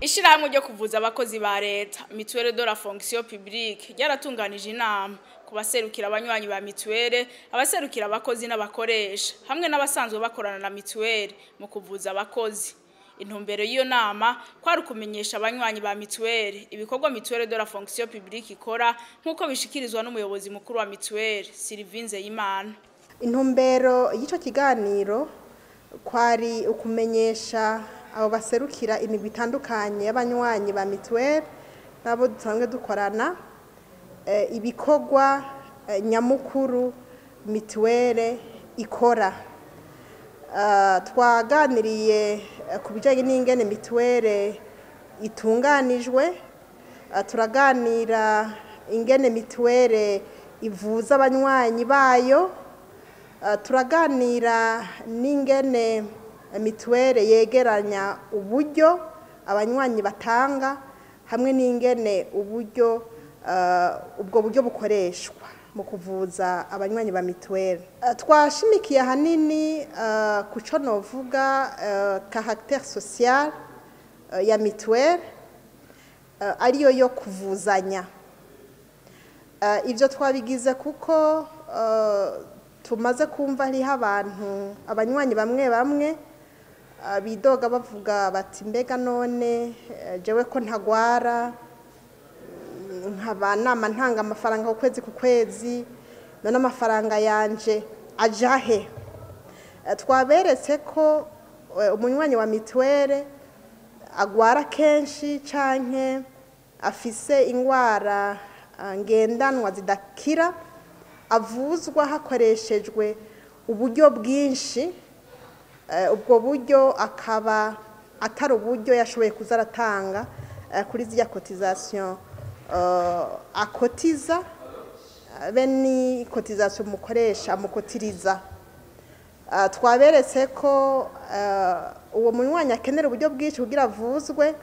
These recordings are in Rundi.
Ishirahamwe ryo kuvuza abakozi ba leta, Mutuelle de la Fonction Publique, ryaratunganije inama ku baserukira abanywanyi ba mituwele, abaserukira abakozi n'abakoresha, hamwe n'abasanzwe bakorana na mituwele mu kuvuza abakozi. Intumbero y'iyo nama kwari ukumenyesha abanywanyi ba mituwele ibikorwa Mutuelle de la Fonction Publique ikora, nk'uko bishikirizwa n'umuyobozi mukuru wa mituwele, Sylvie Nzeyimana. Intumbero y'icyo kiganiro kwari ukumenyesha abo baserukira imigwi itandukanye y'abanywanyi ba mituwele n'abo dusanzwe dukorana ibikorwa nyamukuru mituwele ikora. Twaganiriye ku bijyanye n'ingene mituwele itunganijwe, turaganira ingene mituwele ivuza abanywanyi bayo, turaganira n'ingene mituwele yegeranya uburyo abanywanyi batanga, hamwe n'ingene uburyo ubwo buryo bukoreshwa mu kuvuza abanywanyi ba mituwele. Twashimikiye ahanini ku cyo novuga caractère social ya mituwele, ariyo yo kuvuzanya. Ibyo twabigize kuko tumaze kumva hariho abantu, abanywanyi bamwe bamwe bidoga bavuga bati: "Mbega none jewe ko ntagwara, nkaba nama ntanga amafaranga ku kwezi ku kwezi, none amafaranga yanje aja he?" Twaberetse ko umunywanyi wa mituwele agwara kenshi canke afise ingwara ngendanwa zidakira avuzwa hakoreshejwe uburyo bwinshi, ubwo buryo akaba atari uburyo yashoboye kuza aratanga kuri ziriya cotisation akotiza, be ni cotisation mukoresha mukotiriza. Twaberetse ko uwo munywanyi akenera uburyo bwinshi kugira avuzwe,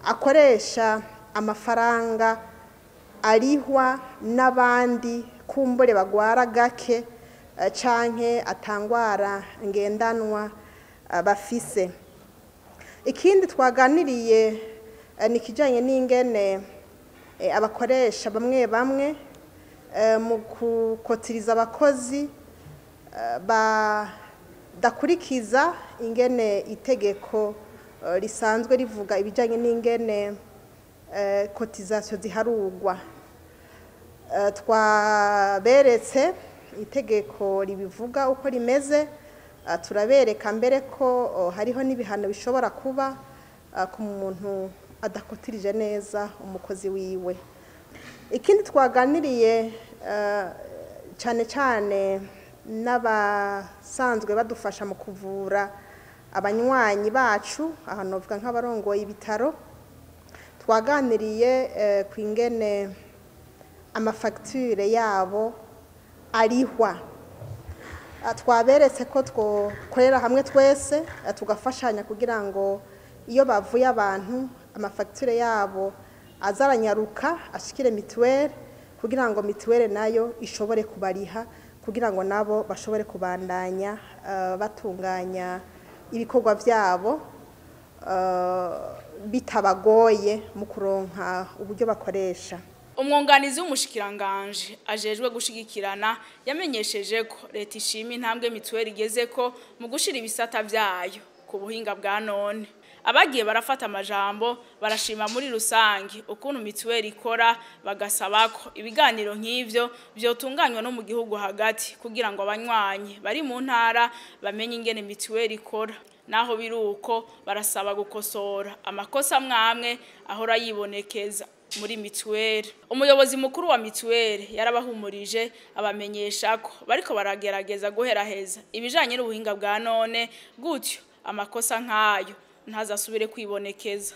akoresha amafaranga arihwa n'abandi kumbure bagwara gake canke atangwara ngendanwa bafise. Ikindi twaganiriye ni ikijanye n'ingene abakoresha bamwe bamwe mu gukotiriza abakozi badakurikiza ingene itegeko risanzwe rivuga ibijanye n'ingene cotisation ziharurwa. Twaberetse itegeko ribivuga uko rimeze, turabereka mbere ko hariho n'ibihano bishobora kuba ku muntu adakotirije neza umukozi wiwe. Ikindi twaganiriye cyane cyane n'abasanzwe badufasha mu kuvura abanywanyi bacu, aha novuga nk'abarongoye ibitaro, twaganiriye ku ingene amafagitire yabo arihwa. Twaberetse ko twokorera hamwe twese tugafashanya kugira ngo iyo bavuye abantu amafagitire yabo azaranyaruka ashikire mituweli, kugira ngo mituweli nayo ishobore kubariha, kugira ngo nabo bashobore kubandanya batunganya ibikorwa byabo bitabagoye mu kuronka uburyo bakoresha. Umwunganizi w'umushikiranganje ajejwe gushigikirana yamenyesheje ko leta ishima intambwe mituweli igeze ko mu gushira ibisata vyayo ku buhinga bwa none. Abagiye barafata amajambo barashima muri rusange ukuntu mituweli ikora, bagasaba ko ibiganiro nk'ivyo vyotunganywa no mu gihugu hagati kugira ngo abanywanyi bari mu ntara bamenye ingene mituweli ikora. Naho biruko, barasaba gukosora amakosa amwamwe ahora yibonekeza muri mituweli. Umuyobozi mukuru wa mituweli yarabahumurije, abamenyesha ko bariko baragerageza guheraheza ibijanye n'ubuhinga bwa none, gutyo amakosa nk'ayo ntazasubire kwibonekeza.